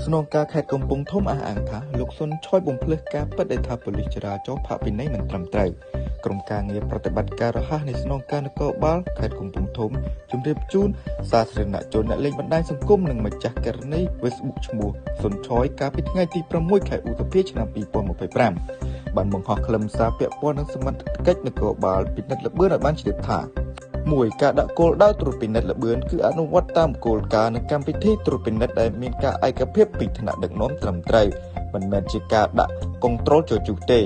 ស្នងការខេត្តកំពង់ធំអះអាងថាលោកសុនឆយបំភ្លឺការពិតដែលថាប៉ូលីសចរាចរណ៍ផាកពិន័យមិនត្រឹមត្រូវក្រុមការងារប្រតិបត្តិការរហ័សនៃស្នងការនគរបាលខេត្តកំពង់ធំជម្រាបជូនសាធារណជនអ្នកលេងបណ្ដាញសង្គមនិងម្ចាស់ករណី Facebook ឈ្មោះសុនឆយកាលពីថ្ងៃទី6ខែឧសភាឆ្នាំ2025បានបង្ហោះខ្លឹមសារពាក់ព័ន្ធនឹងសមត្ថកិច្ចនគរបាលពិនិត្យល្បឿនឲ្យបានជ្រាបថា1ការដាក់គោលដៅត្រួតពិនិត្យល្បឿនគឺអនុវត្តតាមគោលការណ៍និងកម្មវិធីត្រួតពិនិត្យដែលមានការឯកភាពពីថ្នាក់ដឹកនាំត្រឹមត្រូវមិនមែនជាការដាក់កុងត្រូលជជុះទេ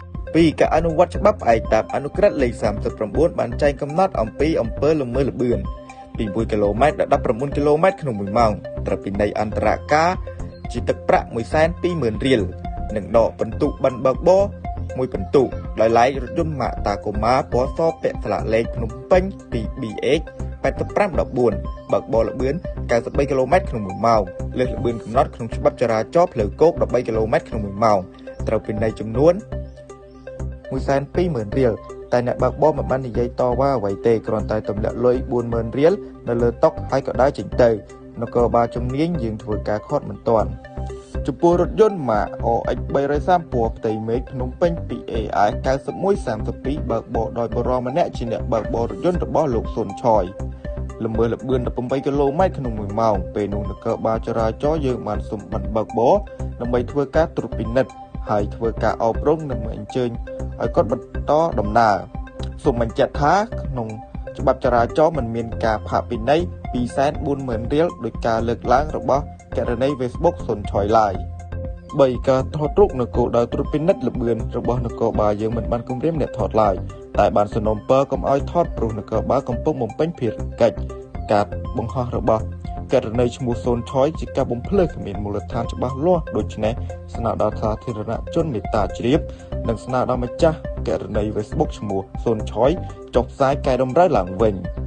2ការអនុវត្តច្បាប់ផ្អែកតាមអនុក្រឹត្យលេខ39បានចែងកំណត់អំពីអំពើល្មើសល្បឿនពី1គីឡូម៉ែត្រដល់19គីឡូម៉ែត្រក្នុង1ម៉ោងត្រូវពិន័យអន្តរការជាទឹកប្រាក់120,000រៀលនិងដកពិន្ទុបិណ្ឌបើកបរមួយពិន្ទុដោយឡែករថយន្តម៉ាកតាកូម៉ាពណ៌សពាក់ស្លាកលេខភ្នំពេញ 2BH 8514បើកបរល្បឿន93គីឡូម៉ែត្រក្នុង1ម៉ោងលើសល្បឿនកំណត់ក្នុងច្បាប់ចរាចរណ៍ផ្លូវគោក13គីឡូម៉ែត្រក្នុង1ម៉ោងត្រូវពិន័យចំនួន120,000រៀលតែអ្នកបើកបរមិនបាននិយាយតវ៉ាអ្វីទេគ្រាន់តែទម្លាក់លុយ40,000រៀលនៅលើតុហើយក៏ដើរចេញទៅនគរបាលជំនាញយើងធ្វើការខត់មិនទាន់ចំពោះរថយន្តម៉ាក OX 330ពណ៌ផ្ទៃមេឃភ្នំពេញ 2AI 9132បើកបរដោយបុរសម្នាក់ជាអ្នកបើកបររថយន្តរបស់លោកសុនឆយល្មើសល្បឿន18គីឡូម៉ែត្រក្នុង1ម៉ោងពេលនោះនគរបាលចរាចរណ៍យើងបានសុំប័ណ្ណបើកបរដើម្បីធ្វើការត្រួតពិនិត្យហើយធ្វើការអប់រំនិងអញ្ជើញឲ្យគាត់បន្តដំណើរសូមបញ្ជាក់ថាក្នុងច្បាប់ចរាចរណ៍មិនមានការផាកពិន័យ240,000រៀលដោយការលើកឡើងរបស់ករណី Facebook សុនឆយឡើយ3ការថតរូបនៅគោលដៅត្រួតពិនិត្យល្បឿនរបស់នគរបាលយើងមិនបានគំរាមអ្នកថតឡើយតែបានសំណូមពរកុំឲ្យថតព្រោះនគរបាលកំពុងបំពេញភារកិច្ចការបង្ហោះរបស់ករណីឈ្មោះសូនឆយជាការបំភ្លឺគ្មានមូលដ្ឋានច្បាស់លាស់ដូច្នេះស្នើដល់សាធារណជនមេត្តាជ្រាបនិងស្នើដល់ម្ចាស់ករណី Facebook ឈ្មោះសូនឆយចុះផ្សាយកែតម្រូវឡើងវិញ។